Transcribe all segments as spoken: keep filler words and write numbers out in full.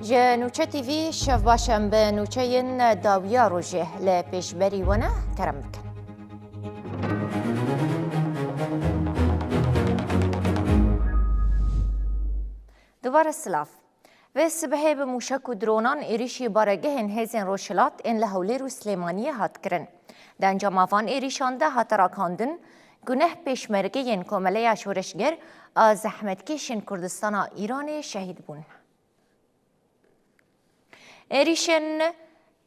Ji Nûçe T V şev baş, em bi nûçeyên dawiya rojê li pêşberî we ne kerem bikin. Dubare silav. Vê sibehê bi mûşek û dronan êrîşî baregehên Hêzên Rojhilat ên li Hewlêr û Silêmaniyê hat kirin. Di encama van êrîşan de hate rakandin ku neh pêşmergeyên Komeleya Şoreşger a Zehmetkêşên Kurdistana Îranê şehîd bûn. Êrîşên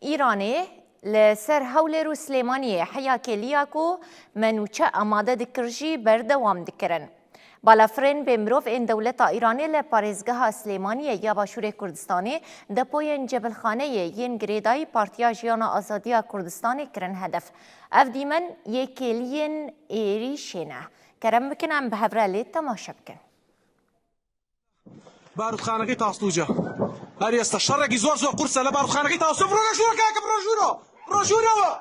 Îranê li ser Hewlêr û Silêmaniyê heya kêliya ku me nûçe amade dikir jî berdewam dikirin. Balafirên bêmirov ên dewleta Îranê li parêzgeha Silêmaniyê ya Başûrê Kurdistanê depoyên cebilxaneyê yên girêdayî Partiya Jiyana Azadiya Kurdistanê kirin hedef. Ev dîmen yê kêliyên êrîşê ne. Kerem bikin em bi hev re lê temaşe bikin. Barutxanegî Taslûca. Her êsta şerekî zor zor qurs e li barutxanegî Taslû. Biro jûro kake, biro jûro. Biro jûro.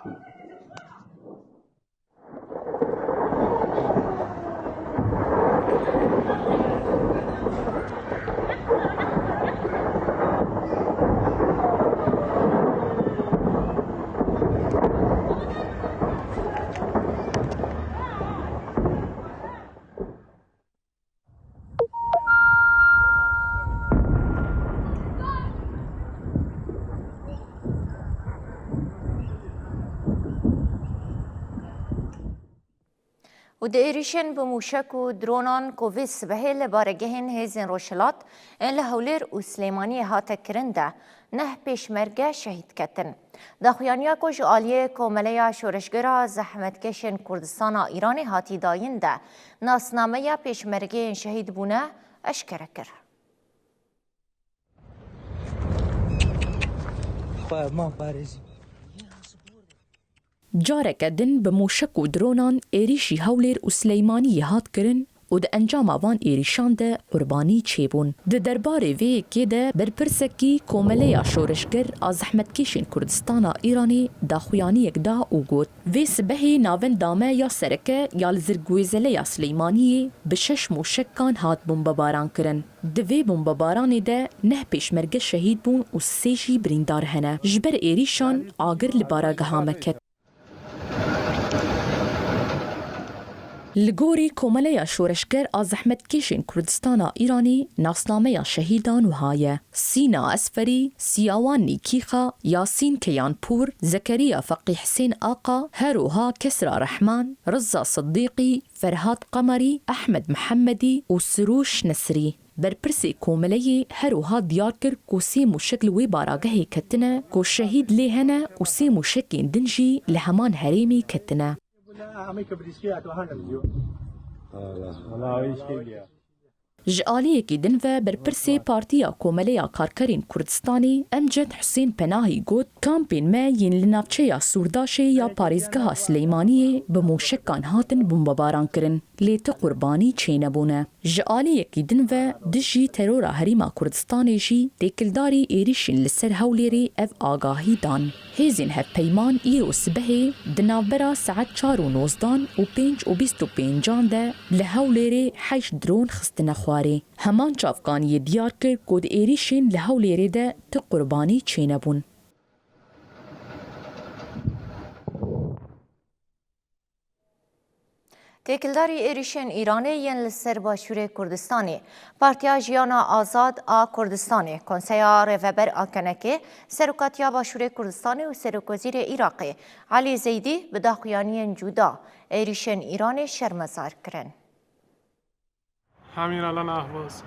Û di êrîşên bi mûşek û dronan ku vê sibehê li baregehên Hêzên Rojhilat ên li Hewlêr û Silêmaniyê hate kirin de neh pêşmerge şehîd ketin. Daxuyaniya ku ji aliyê Komeleya Şoreşgera Zehmetkêşên Kurdistana Îranê hatî dayîn de nasnameya pêşmergeyên şehîd bûne eşkere kir. Xwe man parêzî. Careke din bi mûşek û dronan êrîşî Hewlêr û Sileymaniyê hat kirin û di encama van êrîşan de qurbanî çêbûn. Di derbarê vê yekê de berpirsekî Komeleya Şoreşger a Zehmetkêşên Kurdistana Îranê daxuyaniyek da û got, Vê sibehê navenda me ya sereke ya li Zirgwêzeleya Sileymaniyê bi şeş mûşekan hat bombebaran kirin. Di vê bombebaranê de neh pêşmerge şehîd bûn û sê jî birîndar hene. Ji ber êrîşan agir li barageha me ket. Li gorî Komeleya Şoreşger a Zehmetkêşên Kurdistana Îranê nasnameya şehîdan wiha ye: Sîna Esferî, Siyawannî Kîxa, Yasîn Keyanpûr, Zekeriya Feqî Hisên Aqa, her wiha Kesra Rehman, Riza Siddîqî, Ferhat Qemerî, Ehmed Mihemedî û Sirûş Nesrî. Berpirsê Komeleyê her wiha diyar kir ku sê mûşek li wê baragehê ketine ku şehîd lê hene û sê mûşekên din jî li heman herêmê ketine. Ji aliyekî din ve berpirsê Partiya Komeleya Karkerên Kurdistanê Emced Husên Penahî got, Kampên me yên li navçeya Sûrdaşê ya parêzgeha Sileymaniyê bi mûşekan hatin bombebaran kirin, lê ti qurbanî çênebûne. Ji aliyekî din ve dijî terora Herêma Kurdistanê jî têkildarî êrîşên li ser Hewlêrê ev agahî dan. Hêzên hevpeyman îro sibehê di navbera saet çar û nozdan û pênc û bîst û pêncan de li Hewlêrê heşt dron xistine xwarê. Heman çavkaniyê diyar kir ku di êrîşên li Hewlêrê de ti qurbanî çênebûn. Têkildarî êrîşên Îranê yên li ser Başûrê Kurdistanê, Partiya Jiyana Azad a Kurdistanê, Konseya Rêveber a K N K, Serokatiya Başûrê Kurdistanê û Serokwezîrê Iraqê Elî Zeydî bi daxuyaniyên cuda êrîşên Îranê şermezar kirin. Hemî Îran lana Ahvaz.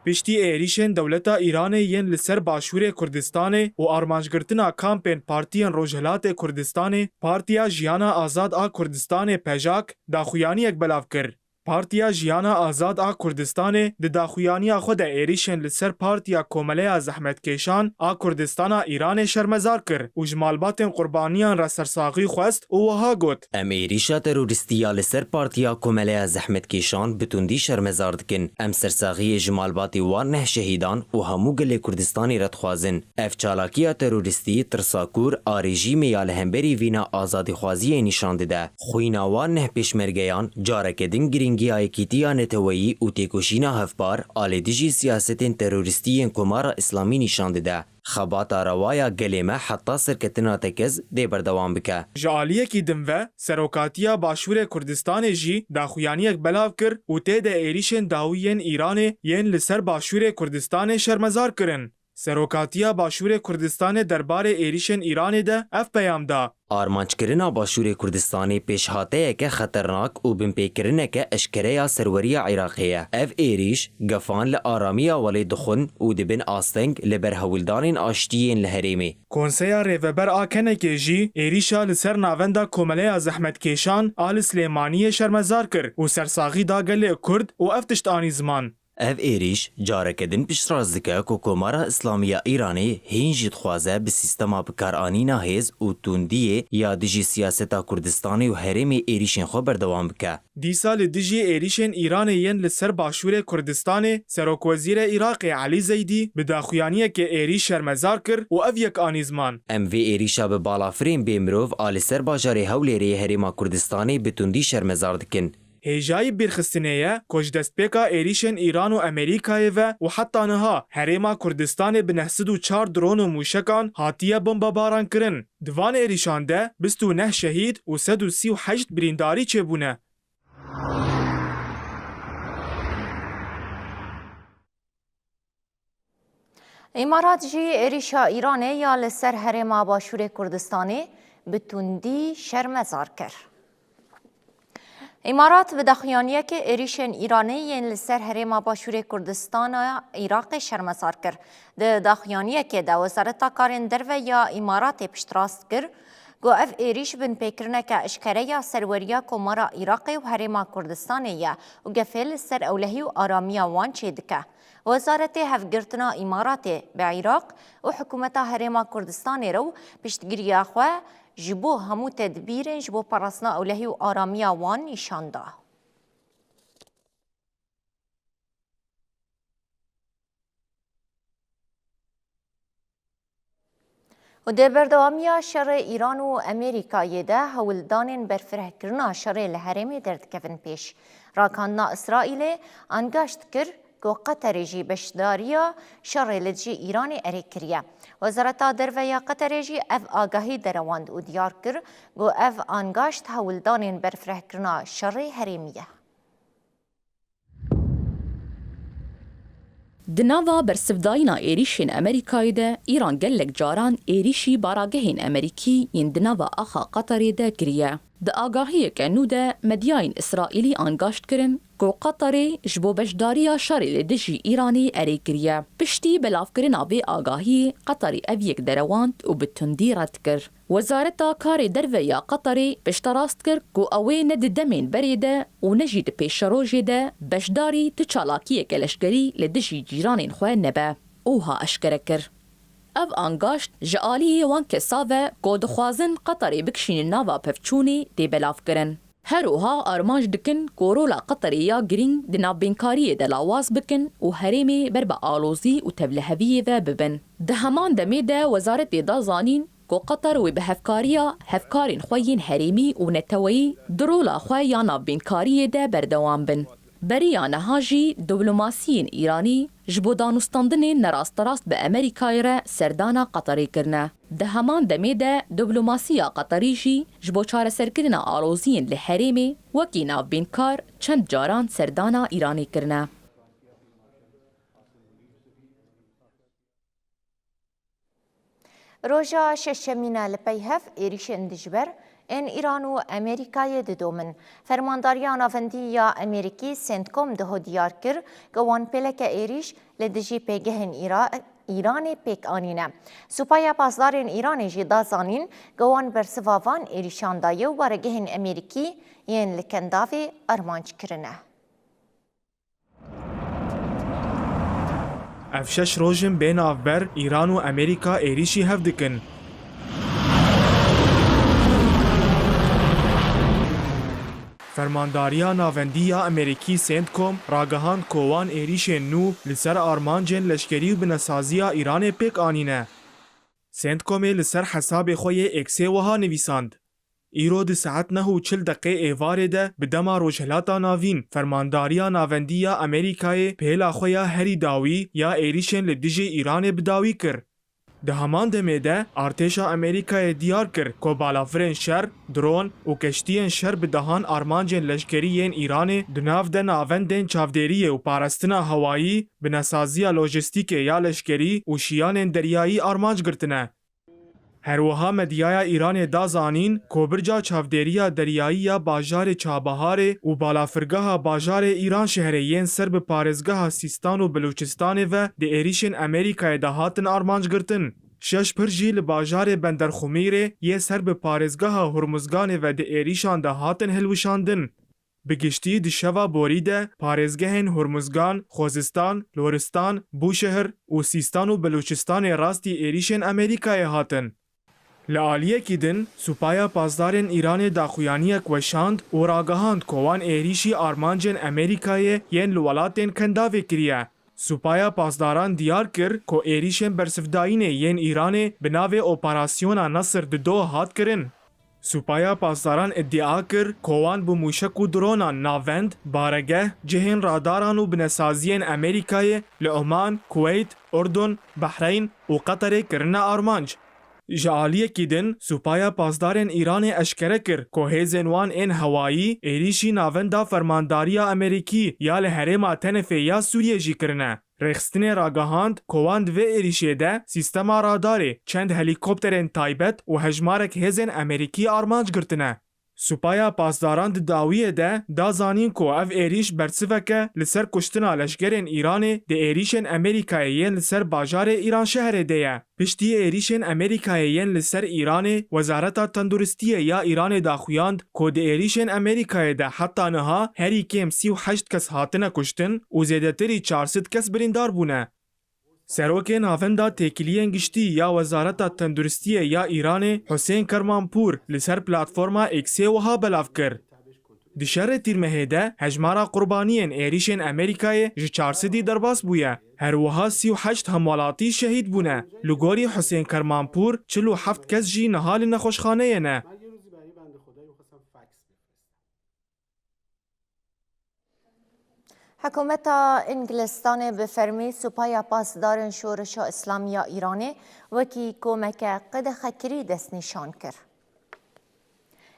Piştî êrîşên dewleta Îranê yên li ser Başûrê Kurdistanê û armancgirtina kampên partiyên Rojhilatê Kurdistanê, Partiya Jiyana Azad a Kurdistanê, PJAK, daxuyaniyek belav kir. Partiya Jiyana Azad a Kurdistanê di daxuyaniya xwe de êrîşên li ser Partiya Komeleya Zehmetkêşan a Kurdistana Îranê şermezar kir û ji malbatên qurbaniyan re sersaxî xwest û wiha got, Em êrîşa terorîstî ya li ser Partiya Komeleya Zehmetkêşan bi tundî şermezar dikin. Em sersaxiyê ji malbatê wan neh şehîdan û hemû gelê Kurdistanê re dixwazin. Ev çalakiya terorîstî tirsakûr a rejîmê ya li hemberî vîna azadîxwaziyê nîşan dide. Xwîna wan neh pêşmergeyan careke din girîng Giya yekîtiya neteweyî û têkoşîna hevpar a li dijî siyasetên terorîstî yên Komara Îslamî nîşan dide. Xebata rewa ya gelê me heta serketina tekez dê berdewam bike. Ji aliyekî din ve, Serokatiya Başûrê Kurdistanê jî daxuyaniyek belav kir û tê de êrîşên dawî yên Îranê yên li ser Başûrê Kurdistanê şermezar kirin. Serokatiya Başûrê Kurdistanê derbarê êrîşên Îranê de ev peyam da. Armanckirina Başûrê Kurdistanê pêşhateyeke xeternak û binpêkirineke eşkere ya serweriya Iraqê ye. Ev êrîş gefan li aramiya welê dixwin û dibin asteng li ber hewldanên aştiyên li herêmê. Konseya Rêveber a Kenekê jî êrîşa li ser Navenda Komeleya Zehmetkêşan a li Silêmaniyê şermezar kir û sersaxî da gelê Kurd û ev tişt anî ziman. Ev êrîş careke din piştrast dike ku Komara Îslamî ya Îranê hîn jî dixwaze bi sîstema bikaranîna hêz û tundiyê ya dijî siyaseta Kurdistanê û herêmê êrîşên xwe berdewam bike. Dîsa li dijî êrîşên Îranê yên li ser Başûrê Kurdistanê, Serokwezîrê Iraqê Elî Zeydî bi daxuyaniyekê êrîş şermezar kir û ev yek anî ziman. Em vê êrîşa bi balafirên bê mirov a li ser bajarê Hewlêrê yê Herêma Kurdistanê bi tundî şermezar dikin. Hêjayî bîrxistinê ye ku ji destpêka êrîşên Îran û Amerîkayê ve û heta niha Herêma Kurdistanê bi neh sed û çar dron û mûşekan hatiye bombebaran kirin. Di van êrîşan de bîst û neh şehîd û sed û sî û heşt birîndarî çêbûne. Îmarat jî êrîşa Îranê ya li ser herêma Başûrê Kurdistanê bi tundî şermezar kir. Îmarat bi daxuyaniyekê êrîşên Îranê yên li ser herêma Başûrê Kurdistana Iraqê şermezar kir. Di daxuyaniyekê de Wezareta Karên Derve ya Îmaratê piştrast kir ku ev êrîş binpêkirineke eşkere ya serweriya Komara Iraqê û Herêma Kurdistanê ye û gefê li ser ewlehî û aramiya wan çêdike. Wezaretê Hevgirtina Îmaratê bi Iraq û Hikûmeta Herêma Kurdistanê re û piştgiriya xwe ji bo hemû tedbîrên ji bo parastina ewlehî û aramiya wan nîşan da. Û di berdewamiya şerê Îran û Amerîkayê de hewldanên berfirehkirina şerê li herêmê derdikevin pêş. Ragihandina Îsraîlê angaşt kir ku Qeterê jî beşdariya şerê li dijî Îranê erê kiriye. Wezareta Derve ya Qeterê jî ev agahî derewand û diyar kir ku ev angaşt hewldanên berfirehkirina şerê herêmî ye. Di nava bersivdayîna êrîşên Amerîkayê de, Îran gelek caran êrîşî baragehên Amerîkî yên di nava axa Qeterê de kiriye. Di agahiyeke nû de, medyayên Îsraîlî angaşt kirin ku Qeterê ji bo beşdariya şerê li dijî Îranê erê kiriye. Piştî belavkirina vê agahiyê, Qeterê ev yek derewand û bi tundî red kir. Wezareta Karê Derve ya Qeterê pişterast kir ku ew ê ne di demên berê de û ne jî di pêşerojê de beşdarî tu çalakiyeke leşkerî li dijî cîranên xwe nebe û wiha eşkere kir. Ev angaşt ji aliyê wan kesa ve ku dixwazin Qeterê bikişînin nava pevçûnê tê belavkirin. Her wiha armanc dikin ku rola Qeterê ya girîng di navbênkariyê de lawaz bikin û herêmê ber bi alozî û tevliheviyê ve bibin. Di heman demê de wezaretê da zanîn ku Qeter wê bi hevkariya hevkarên xwe yên herêmî û neteweyî di rola xwe ya navbênkariyê de berdewam bin. Beriya niha jî diplomasiyên Îranî ji bo danûstandinên nerasterast bi Amerîkayê re serdana Qeterê kirine. Di heman demê de diplomasiya Qeterî jî ji bo çareserkirina aloziyên li herêmê wekî navbînkar çend caran serdana Îranê kirine. Roja şeşemîn e li pey hev êrîşên dijber ên Îran û Amerîkayê didomin. Fermandariya Navendî ya Amerîkî, CENTCOM, diho diyar kir ku wan pêleke êrîş li dijî pêgehên Îra-, Îranê pêk anîne. Supaya Pasdarên Îranê jî da zanîn ku wan bersiva van êrîşan daye û baregehên Amerîkî yên li Kendavê armanc kirine. Ev şeş roj in bê navber Îran û Amerîka êrîşî hev dikin. Fermandariya Navendî ya Amerîkî, CENTCOM, ragihand ku wan êrîşên nû li ser armancên leşkerî û binesaziya Îranê pêk anîne. CENTCOMê li ser hesabê xwe yê X-ê wiha nivîsand: Îro di saet neh û çil deqê êvarê de bi dema Rojhilata Navîn, Fermandariya Navendî ya Amerîkayê pêla xwe ya herî dawî ya êrîşên li dijî Îranê bi dawî kir. Di heman demê de artêşa Amerîkayê diyar kir ku balafirên şer, dron û keştiyên şer bi dehan armancên leşkerî yên Îranê di nav de navendên çavdêriyê û parastina hewayî, binesaziya lojîstîkê ya leşkerî û şiyanên deryayî armanc girtine. Her wiha medyaya Îranê da zanîn ku birca çavdêriya deryayî ya bajarê Çabaharê û balafirgeha bajarê Îranşehrê yên ser bi parêzgeha Sîstan û Belûçistanê ve di êrîşên Amerîkayê de hatin armanc girtin. Şeş pir jî li bajarê Benderxumîrê yê ser bi parêzgeha Hurmuzganê ve di êrîşan de hatin hilwişandin. Bi giştî di şeva borî de parêzgehên Hurmuzgan, Xozistan, Loristan, Bûşehir û Sîstan û Belûçistanê rastî êrîşên Amerîkayê hatin. Li aliyekî din, Supaya Pasdarên Îranê daxuyaniyek weşand û ragihand ku wan êrîşî armancên Amerîkayê yên li welatên Kendavê kiriye. Supaya Pasdaran diyar kir ku êrîşên bersivdayînê yên Îranê bi navê Operasyona Nasir di do hat kirin. Supaya Pasdaran îdia kir ku wan bi mûşek û dronan navend, baregeh, cihên radaran û binesaziyên Amerîkayê li Oman, Kuweyt, Urdun, Behreyn û Qeterê kirine armanc. Ji aliyekî din, Supaya Pasdarên Îranê eşkere kir ku hêzên wan ên hewayî êrîşî navenda Fermandariya Amerîkî ya li herêma Tenefê ya Sûriyê jî kirine. Rêxistinê ragihand ku wan di vê êrîşê de sîstema radarê, çend helîkopterên taybet û hejmarek hêzên Amerîkî armanc girtine. Supaya Pasdaran di dawiyê de da zanîn ku ev êrîş bersiveke li ser kuştina leşkerên Îranê di êrîşên Amerîkayê yên li ser bajarê Îranşehrê de ye. Piştî êrîşên Amerîkayê yên li ser Îranê, Wezareta Tenduristiyê ya Îranê daxuyand ku di êrîşên Amerîkayê de heta niha herî kêm sî û heşt kes hatine kuştin û zêdetirî çar sed kes birîndar bûne. Serokê Navenda Têkiliyên Giştî ya Wezareta Tenduristiyê ya Îranê Husên Kermanpûr li ser platforma X'ê wiha belav kir. Di şerê Tîrmehê de hejmara qurbaniyên êrîşên Amerîkayê ji çar sedî derbas bûye. Her wiha sî û heşt hemwelatî şehîd bûne. Li gorî Husên Kermanpûr, çil û heft kes jî niha li nexweşxaneyê ne. Hikûmeta Îngilistanê bi fermî Supaya Pasdarên Şoreşa Îslamî ya Îranê wekî komeke qedexekirî destnîşan kir.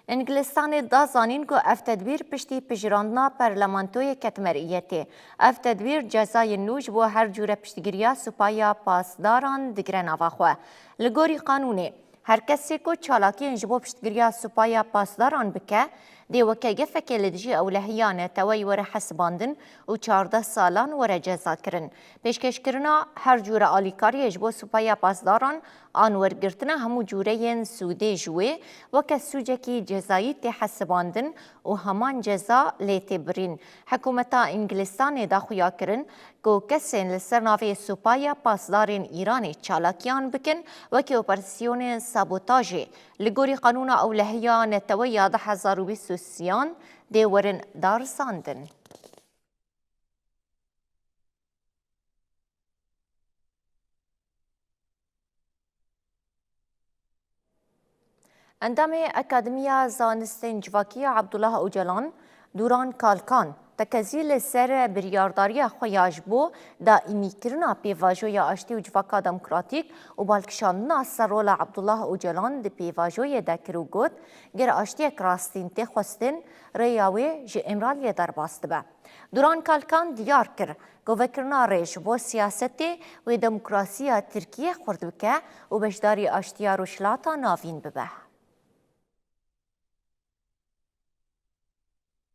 Îngilistanê da zanîn ku ev tedbîr piştî pijirandina Parlamentoyê ket meriyetê. Ev tedbîr cezayên nû ji bo her cûre piştgiriya Supaya Pasdaran digire nava xwe. Li gorî qanûnê, her kesê ku çalakiyên ji bo piştgiriya Supaya Pasdaran bike, dê weke gefekê li dijî ewlehiya neteweyî were hesibandin û çardeh salan were cezakirin. Pêşkêşkirina her cûre alîkariyê ji bo Supaya Pasdaran an wergirtina hemû cûreyên sûdê ji wê weke sûcekî cezayî tê hesibandin û heman ceza lê tê birîn. Hikûmeta Îngilistanê da xuyakirin ku kesên li ser navê Supaya Pasdarên Îranê çalakiyan bikin, wekî operasyonên sabotajê, li gorî qanûna ewlehiya neteweyî ya du hezar û bîst û sêyan dê werin darisandin. Endamê Akademiya Zanistên Civakî ya Abdullah Ocalan, Duran Kalkan, tekezî li ser biryardariya xwe ya ji bo daîmîkirina pêvajoya aştî û civaka demokratîk û balkişandina ser rola Abdullah Ocalan di pêvajoyê de kir û got, ger aştiyek rastîn tê xwestin, rêya wê ji Îmraliyê derbas dibe. Duran Kalkan diyar kir ku vekirina rê ji bo siyasetê wê demokrasiya Tirkiyê xurt bike û beşdarî aştiya Rojhilata Navîn bibe.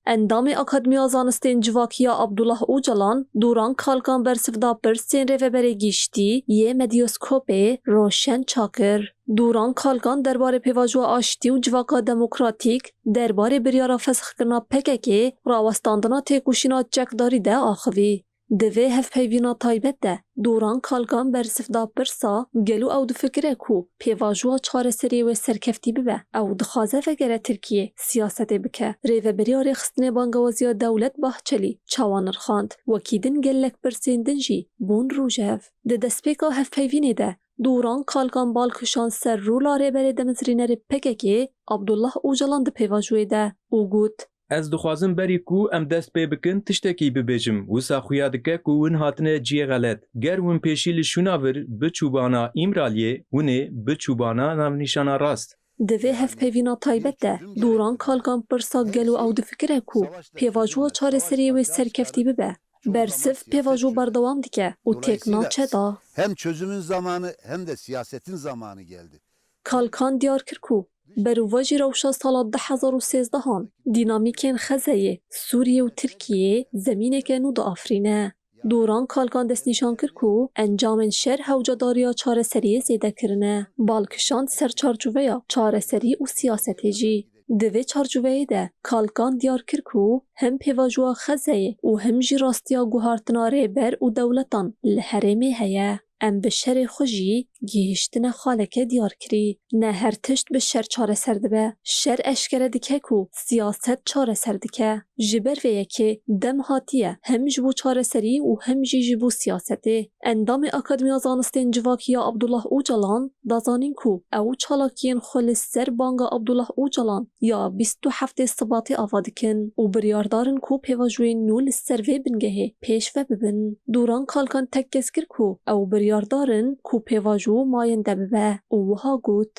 Endamê Akademiya Zanistên Civakî ya Abdullah Ocalan, Duran Kalkan bersiv da pirsên Rêveberê Giştî yê Medyaskopê Roşen Çakir. Duran Kalkan derbarê pêvajoya aştî û civaka demokratîk, derbarê biryara fesxkirina P K K, rawestandina têkoşîna çekdarî de axivî. Di vê hevpeyvîna taybet de Duran Kalkan bersiv da pirsa, gelo ew difikire ku pêvajoya çareseriyê wê serkeftî bibe? Ew dixwaze vegere Tirkiyê, siyasetê bike. Rêveberiya Rêxistinê Bangewaziya Dewlet Bahçelî çawa nirxand? Wekî din gelek pirsên din jî bûn rojev. Di destpêka hevpeyvînê de Dûran Kalkan bal kişand ser rola rêberê demezrînerê P K K Abdullah Ocalan di pêvajoyê de û got, Ez dixwazim berî ku em dest pê bikin tiştekî bibêjim, wisa xuya dike ku win hatine ciyê xelet. Ger win pêşî li şûna vir biçûbana Îmraliyê, winê biçûbana navnîşana rast. Di vê hevpeyvîna taybet de Dûran Kalkan pirsa gelo ew difikire ku pêvajoya çareseriyê wê serkeftî bibe. Bersiv pêvajo berdewam dike û têk naçe da. Hem çözümün zamanı hem de siyasetin zamanı geldi. Kalkan diyar kir ku berovajî rewşa sala du hezar û sêzdeh an dînamîkên Xezeyê, Sûriyê û Tirkiyeyê zemîneke nû diafirîne. Dûran Kalkan destnîşan kir ku encamên şer hewcedariya çareseriyê zêde kirine. Bal kişand ser çarçoveya çareserî û siyasetê jî. Di vê çarçoveyê de Kalkan diyar kir ku hem pêvajoya Xezeyê û hem jî rastiya guhartina rêber û dewletan li herêmê heye. Em bi şerê xwe jî gihîştine xaleke diyarkirî. Ne her tişt bi şer çareser dibe. Şer eşkere dike ku siyaset çareser dike. Ji ber vê yekê dem hatiye hem ji bo çareserî û hem jî ji bo siyasetê. Endamê Akademiya Zanistên Civakî ya Abdullah Ocalan da zanîn ku ew çalakiyên xwe li ser banga Abdullah Ocalan ya bîst û heftê Sibatê ava dikin û biryardar in ku pêvajoyên nû li ser vê bingehê pêş ve bibin. Dûran Kalkan tekkez kir ku ew biryardar in ku pêvajo mayende bibe û wiha got,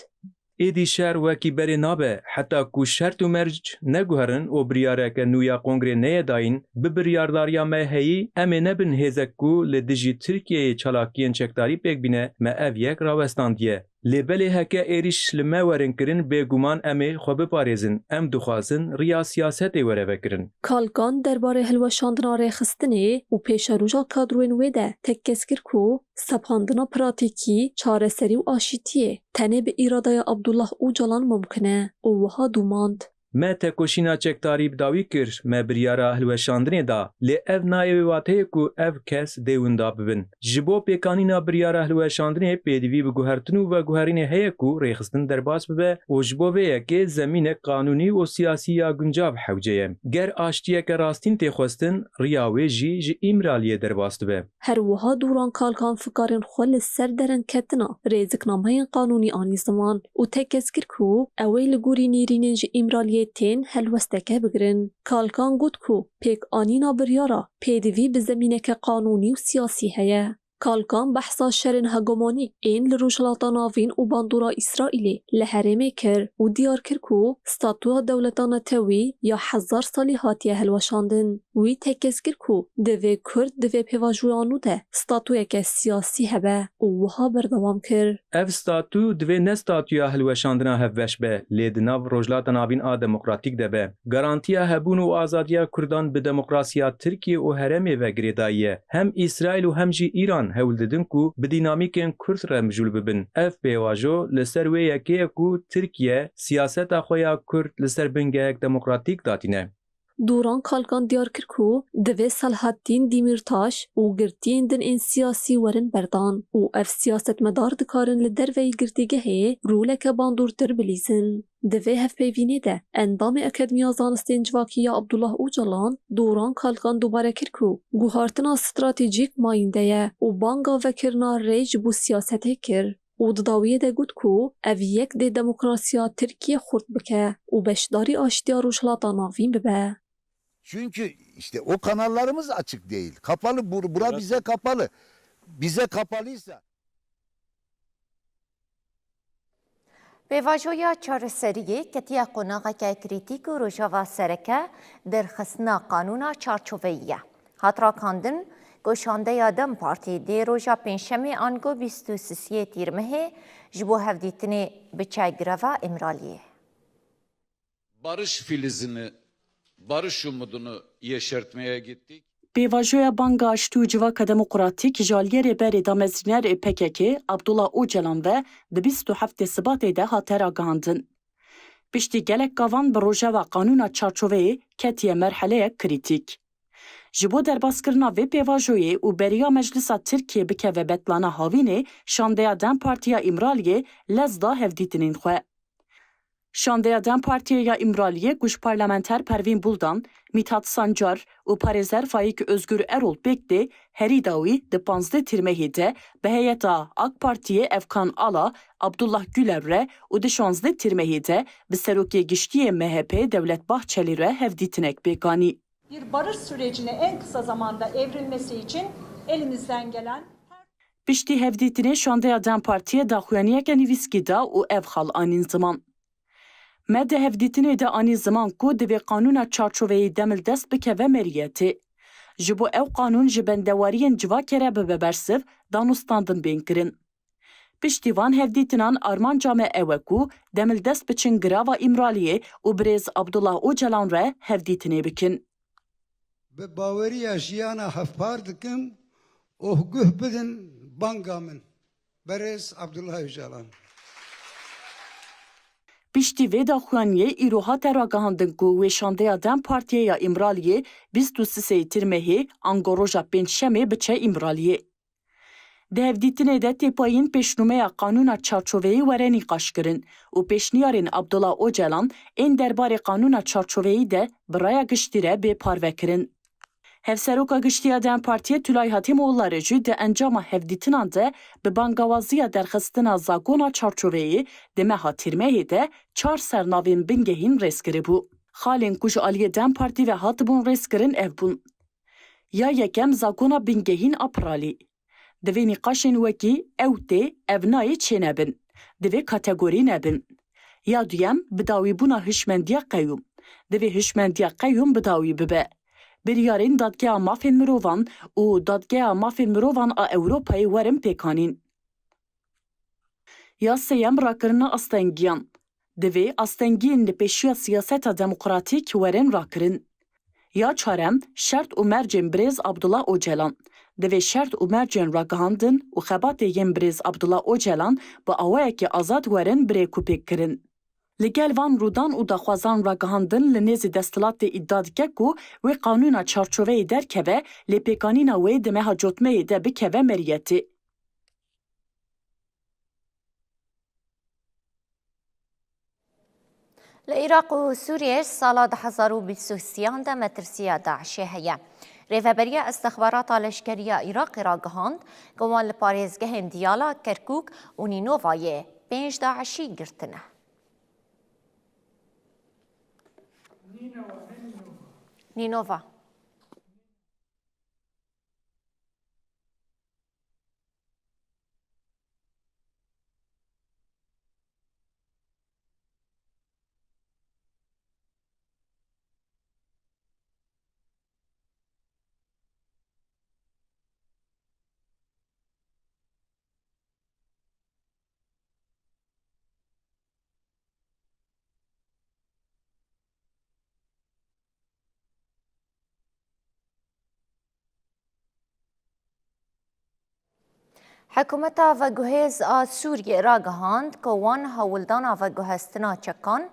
Êdî şer wekî berê nabe, heta ku şert û merc neguherin û biryareke nû ya kongrê neyê dayîn, bi biryardariya me heyî, em ê nebin hêzek ku li dijî Tirkiyeyê çalakiyên çekdarî pêk bîne, me ev yek rawestandiye. Lê belê heke êrîş li me werin kirin, bêguman em ê xwe biparêzin. Em dixwazin riya siyasetê were vekirin. Kalkan derbarê hilweşandina rêxistinê û pêşeroja kadroyên wê de tekkez kir ku sepandina pratîkî, çareserî û aşîtiyê tenê bi îradeya Abdullah Ocalan mumkin e û wiha dûmand. Me tekoşîna çekdarî bi dawî kir, me biryara hilweşandinê da, lê ev nayê wê wateyê ku ev kes dê winda bibin. Ji bo pêkanîna biryara hilweşandinê pêdivî bi guhertin û veguherînê heye ku rêxistin derbas bibe û ji bo vê yekê zemînek qanûnî û siyasî ya guncav hewce ye. Ger aştiyeke rastîn tê xwestin, riya wê jî ji Îmraliyê derbas dibe. Her wiha Dûran Kalkan fikarên xwe li ser derengketina rêziknameyên qanûnî anî ziman û tekez kir ku ew ê li gorî nêrînên ji Îmraliyê tên helwesteke bigirin. Kalkan got ku pêkanîna biryara pêdivî bi zemîneke qanûnî û siyasî heye. Kalkan behsa şerên hegemonî ên li Rojhilata Navîn û bandora Îsraîlê li herêmê kir û diyar kir ku statûya dewleta netewî ya hezar salî hatiye hilweşandin. Wî tekez kir ku divê Kurd di vê pêvajoya nû de statûyeke siyasî hebe û wiha berdewam kir. Ev statû divê ne statûya hilweşandina hevbeş be, lê di nav Rojhilata Navîn a demokratîk de be. Garantiya hebûn û azadiya Kurdan bi demokrasiya Tirkiye û herêmê ve girêdayî ye. Hem Îsraîl û hem jî Îran hewl didin ku bi dînamîkên Kurd re mijûl bibin. Ev pêvajo li ser wê yekê ye ku Tirkiye siyaseta xwe ya Kurd li ser bingehek demokratîk datîne. Dûran Kalkan diyar kir ku divê Selahattîn Demîrtaş û girtiyên din ên siyasî werin berdan û ev siyasetmedar dikarin li derveyî girtîgehê roleke bandortir bilîzin. Di vê hevpeyvînê de endamê Akademiya Zanistên Civakî ya Abdullah Ocalan, Dûran Kalkan dubare kir ku guhartina stratejîk mayînde ye û banga vekirina rê ji bo siyasetê kir. Û di dawiyê de got ku ev yek dê demokrasiya Tirkiyê xurt bike û beşdarî aştiya Rojhilata Navîn bibe. Çünkü işte o kanallarımız açık değil. Kapalı, bur-, bura bize kapalı. Bize kapalıysa. Pêvajoya çareseriyê ketiye qonaxeke krîtîk û Rojava Sereke derxistina qanûna çarçoveyî ye. Hat rakandin ku şandeya DEM Partî dê roja Pêncşemê ango bîst û sisiyê Tîrmehê ji bo hevdîtinê biçe greva Îmraliyê. Barış filizini, barış umudunu yeşertmeye gittik. Pêvajoya Banga Aştî û Civaka Demokratîk ji aliyê Rêberê Damezrîner ê P K K Abdullah Ocalan ve di bîst û heftê Sibatê de hate ragihandin. Piştî gelek gavan bi rojeva qanûna çarçoveyê ketiye merheleyek krîtîk. Ji bo derbaskirina vê pêvajoyê û beriya Meclisa Tirkiyê bikeve betlana havînê, şandeya DEM Partiya Îmraliyê lez da hevdîtinên xwe. Şandeya DEM Partiyê ya Îmraliyê ku ji parlamenter Pervîn Buldan, Mîthat Sancar û parêzer Faîk Ozgur Erol pêk tê, herî dawî di panzdeh Tîrmehê de bi heyeta AK Partiyê Efkan Ala, Abdullah Güler re û di şanzdeh Tîrmehê de bi serokê giştî yê MHP'ê Devlet Bahçelî re hevdîtinek pêk anî. Bir barış sürecine en kısa zamanda evrilmesi için elimizden gelen Piştî hevdîtinê şandeya DEM Partiyê daxuyaniyeke nivîskî da û ev xal anîn ziman. Me di hevdîtinê de anî ziman ku divê qanûna çarçoveyî demildest bikeve meriyetê. Ji bo ew qanûn ji bendewariyên civakê re bibe bersiv, danûstandin bên kirin. Piştî van hevdîtinan armanca me ew e ku demildest biçin girava Îmraliyê û birêz Abdullah Ocalan re hevdîtinê bikin. Bi baweriya jiyana hevpar dikim û guh bidin banga min. Berêz Abdullah Ocalan. Piştî vê daxuyaniyê îro hate ragihandin ku wê şandeya DEM Partiyê ya Îmraliyê bîst û sisê Tîrmehê ango roja Pêncşemê biçe Îmraliyê. Di hevdîtinê de têpayîn pêşnûmeya qanûna çarçoveyî were nîqaşkirin û pêşniyarên Abdullah Ocalan ên derbarê qanûna çarçoveyî de bi raya giştî re bê parvekirin. Hevseroka Giştî ya DEM Partiyê Tülay Hatîmoğulları jî di encama hevdîtinan de bi bangawaziya derxistina zakona çarçoveyî di meha Tîrmehê de çar sernavên bingehîn rêz kiribû. Xalên ku ji aliyê DEM Partî ve hatibûn rêzkirin ev bûn. Ya yekem zakona bingehîn a piralî. Divê nîqaşên wekî ew tê, ev nayê çênebin. Divê kategorî nebin. Ya duyem, bidawîbûna hişmendiya qeyûm. Divê hişmendiya qeyûm bidawî bibe. Biryarên Dadgeha Mafên Mirovan û Dadgeha Mafên Mirovan a Ewropayê werin pêkanîn. Ya sêyem, rakirina astengiyan. Divê astengiyên li pêşiya siyaseta demokratîk werin rakirin. Ya çarem, şert û mercên birêz Abdullah Ocalan. Divê şert û mercên ragihandin û xebatê yên birêz Abdullah Ocalan bi awayekî azad werin bi rêkûpêk kirin. Li gel van rûdan û daxwazan ragihandin li nêzî desthilatê îdia dike ku wê qanûna çarçoveyê derkeve, lê pêkanîna wê di meha cotmeyê de bikeve meriyetê. Li Iraq û Sûriyê sala du hezar û bîst û sêyan de metirsiya DAIŞê heye. Rêveberiya Istixbarata Leşkerî ya Iraqê ragihand ku wan li parêzgehên Diyala, Kerkûk û Nînovayê pênc DAIŞî girtine. Nînova. Hikûmeta veguhêz a Sûriyê ragihand ku wan hewldana veguhestina çekan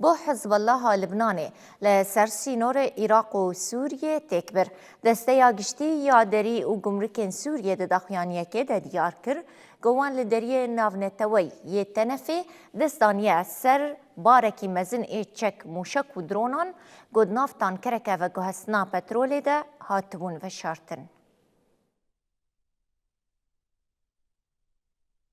bo Hizbullaha Libnanê li ser sînorê Iraq û Sûriyê têk bir. Desteya Giştî ya Derî û Gumrikên Sûriyê di daxuyaniyekê de diyar kir ku wan li deriyê navneteweyî yê Tenefê dest daniye ser barekî mezin ê çek, mûşek û dronan ku di nav tankereke veguhestina petrolê de hatibûn veşartin.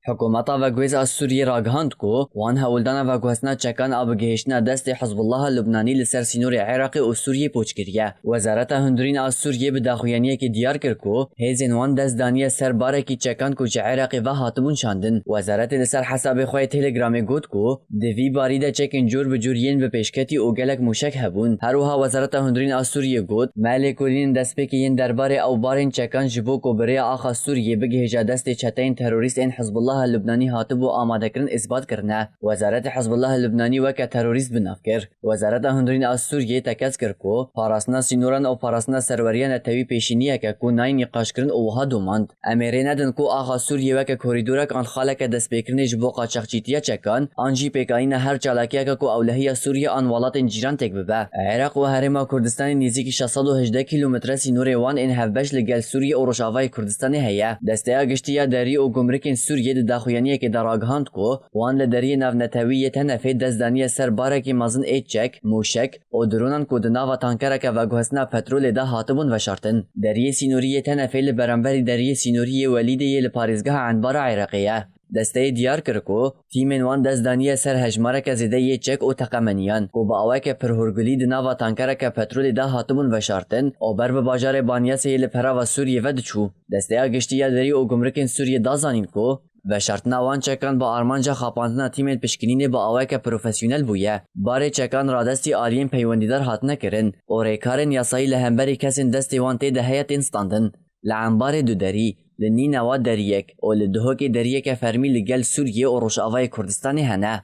Hikûmeta veguhêz a Sûriyê ragihand ku wan hewldana veguhestina çekan a bigihiştina destê Hizbullaha Lubnanî li ser sînorê Iraqê û Sûriyê pûç kiriye. Wezareta Hundirîn a Sûriyê bi daxuyaniyekê diyar kir ku hêzên wan dest daniye ser barekî çekan ku ji Iraqê ve hatibûn şandin. Wezaretê li ser hesabê xwe yê Telegramê got ku di vî barî de çekên cûr bi cûr yên bi pêşketî û gelek mûşek hebûn. Her wiha Wezareta Hundirîn a Sûriyê got, me lêkolînên destpêkê yên derbarê ew barên çekan ji bo ku bi rêya axa Sûriyê bigihêje destê çeteyên terorîst ên Hizbullaha Lubnanî hatibû amadekirin îsbat kirine. Wezaretê Hizbullaha Lubnanî weke terorîst bi nav kir. Wezareta Hundirîn a Sûriyê tekez kir ku parastina sînoran û parastina serweriya netewî pêşîniyek e ku nayê nîqaşkirin û wiha domand, em ê rê nedin ku axa Sûriyê weke korîdorek an xaleke destpêkirinê ji bo qaçaxçîtiya çekan, an jî pêkanîna her çalakiyeke ku ewlehiya Sûriyê an welatên cîran têk bibe. Iraq û Herêma Kurdistanê nêzîkî şeş sed û hejdeh kîlometre sînorê wan ên hevbeş li gel Sûriyê û Rojavayê Kurdistanê heye. Desteya Giştî ya Derî û Gumrikên Sûriyê di daxuyaniyekê de ragihand ku wan li deriyê navnetewî yê Tenefê dest daniye ser barekî mezin ê çek, mûşek û dronan ku di nava tankereke veguhestina petrolê de hatibûn veşartin. Deriyê sînorî yê Tenefê li beramberî deriyê sînorî yê Welîdê yê li parêzgeha Enbara Iraqê ye. Desteyê diyar kir ku tîmên wan dest daniye ser hejmareke zêde yê çek û teqemeniyan ku bi awayeke pirhûrgulî di nava tankereke petrolê de hatibûn veşartin û ber bi bajarê Banyasê yê li perava Sûriyê ve diçû. Desteya Giştî ya Derî û Gumrikên Sûriyê da zanîn ku veşartina wan çekan bi armanca xapandina tîmên pişkinînê bi awayeke profesyonel bûye. Barê çekan radestî aliyên peywendîdar hatine kirin û rêkarên yasayî li hemberî kesên destê wan tê de heye tên standin. Li Embarê Duderî, li Nînewa deriyek û li Duhokê deriyeke fermî li gel Sûriyê û Rojavayê Kurdistanê hene.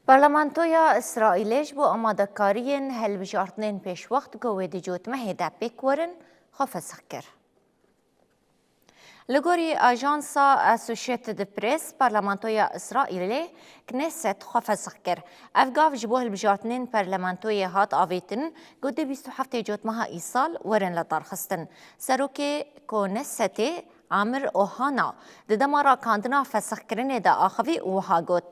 Parlamentoya Îsraîlê ji bo amadekariyên hilbijartinên pêşwext ku wê di cotmehê de pêk werin, xwe fesix kir. Li gorî ajansa Associated Press, Parlamentoya Îsraîlê, Knesset, xwe fesix kir. Ev gav ji bo hilbijartinên parlamentoyê hat avêtin ku di bîst û heftê cotmeha îsal werin lidarxistin. Serokê Knessetê, Amir Ohana, di dema rakandina fesixkirinê de axivî û wiha got,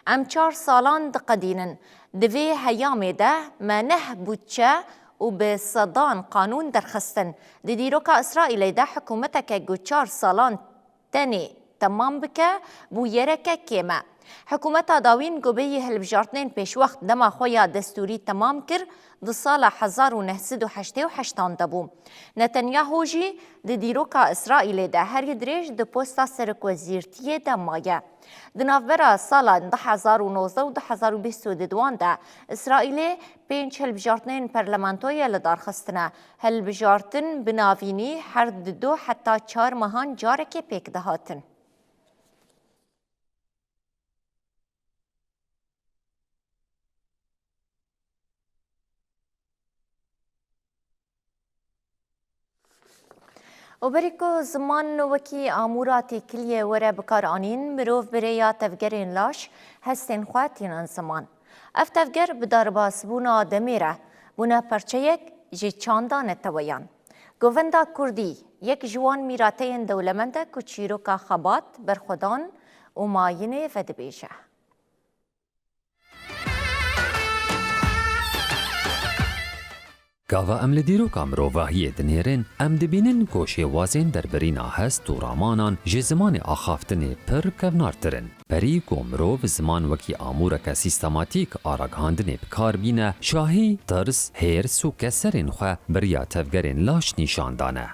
Em çar salan diqedînin. Di vê heyamê de me neh budçe û bi sedan qanûn derxistin. Di dîroka Îsraîlê de hikûmeteke ku çar salan tenê temam bike, bûyereke kêm e. Hikûmeta dawîn ku bêyî hilbijartinên pêşwext dema xwe ya destûrî temam kir, di sala hezar û neh sed û heştê û heştan de bû. Netanyahu jî di dîroka Îsraîlê de herî dirêj di posta serokwezîrtiyê de maye. Di navbera salan du hezar û nozdeh û du hezar û bîst û duan de Îsraîlê pênc hilbijartinên parlamentoyê li dar xistine. Hilbijartin bi navînî her di du heta çar mehan carekê pêk dihatin. Û berî ku ziman wekî amûra têkiliyê were bikaranîn, mirov bi rêya tevgerên laş hestên xwe tînin ziman. Ev tevger bi derbasbûna demê re bûne parçeyek ji çanda neteweyan. Govenda Kurdî yek ji wan mîrateyên dewlemend e ku çîroka xebat, berxwedan û mayînê vedibêje. Gava em li dîroka mirovahiyê dinêrin, em dibînin ku şêwazên derbirîna hest û ramanan ji zimanê axaftinê pir kevnartir in. Berî ku mirov ziman wekî amûreke sîstematîk a ragihandinê bi kar bîne, şahî, tirs, hêrs û keserên xwe bi riya tevgerên laş nîşan dane.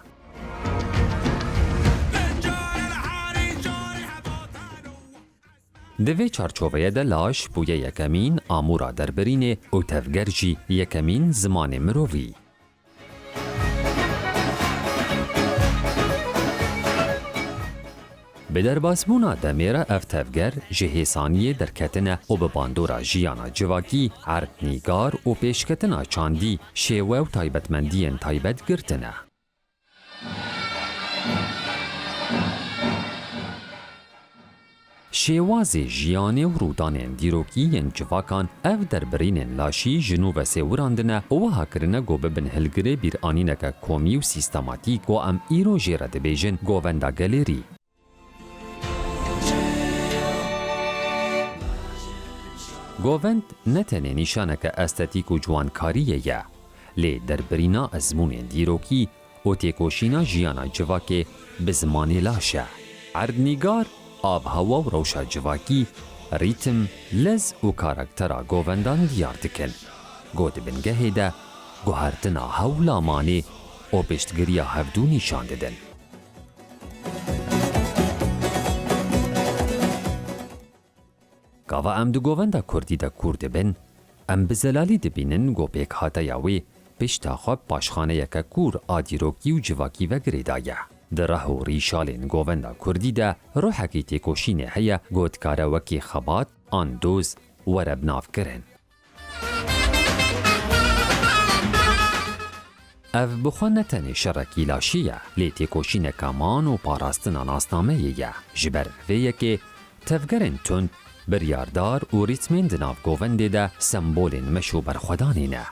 Di vê çarçoveyê de laş bûye yekemîn amûra derbirînê û tevger jî yekemîn zimanê mirovî. Bi derbasbûna demê re ev tevger ji hêsaniyê derketine û bi bandora jiyana civakî, erd nîgar û pêşketina çandî, şêwe û taybetmendiyên taybet girtine. Şêwazê jiyanê û rûdanên dîrokî yên civakan, ev derbirînên laşî ji nû ve sêwirandine û wiha kirine ku bibin hilgirê bîranîneke komî û sîstematîk ku em îro jê re dibêjin govenda gelêrî. Govend ne tenê nîşaneke estetîk û ciwankariyê ye, lê derbirîna ezmûnên dîrokî û têkoşîna jiyana civakê bi zimanê laş e. Erdnîgar, avhewa û rewşa civakî, rîtim, lez û karaktera govendan diyar dikin. Ku di bingehê de guhertina hewlamanê û piştgiriya hevdû nîşan didin. Gava em di govenda kurdî de kûr dibin, em bi zelalî dibînin ku pêkhateya wê pişta xwe bi paşxaneyeke kûr a dîrokî û civakî ve girêdaye. Di reh û rîşalên govenda kurdî de ruhekî têkoşînê heye ku dikare wekî xebat an doz were binavkirin. Ev bi xwe ne tenê şerekî laşî ye, lê têkoşîneke man û parastina nasnameyê ye. Ji ber vê yekê tevgerên tund, biryardar û rîtmên di nav govendê de sembolên meş û berxwedanê ne.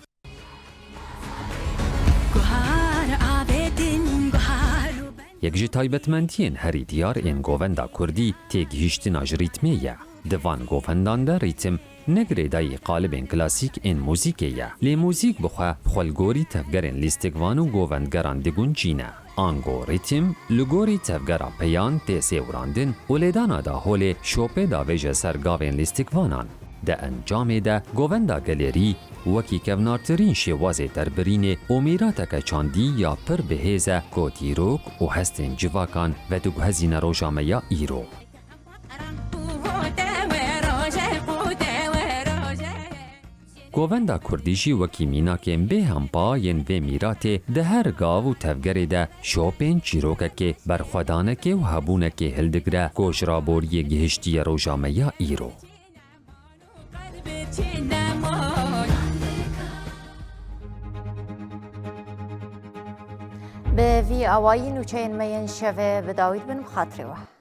Guhar avêtin, guhar û Yek ji taybetmendiyên herî diyar ên govenda kurdî têgihîştina ji rîtmê ye. Di van govendan de rîtim ne girêdayî qalibên klasîk ên muzîkê ye. Lê muzîk bi xwe, bi xwe li gorî tevgerên lîstikvan û govendgeran diguncîne. Ango rîtim li gorî tevgera peyan tê sêwirandin û lêdana da holê şopê davêje ser gavên lîstikvanan. Di encamê de govenda gelêrî wekî kevnartirîn şêwazê derbirînê û mîrateke çandî ya pir bihêz e ku dîrok û hestên civakan vediguhezîne roja me ya îro. Govenda kurdî jî wekî mînakên bêhempa yên vê mîratê di her gav û tevgerê de şopên çîrokekê, berxwedanekê û hebûnekê hildigire ku ji raboriyê gihiştiye roja me ya îro. Bi vî awayî nûçeyên me yên şevê bi dawî dibin, bi xatirê we.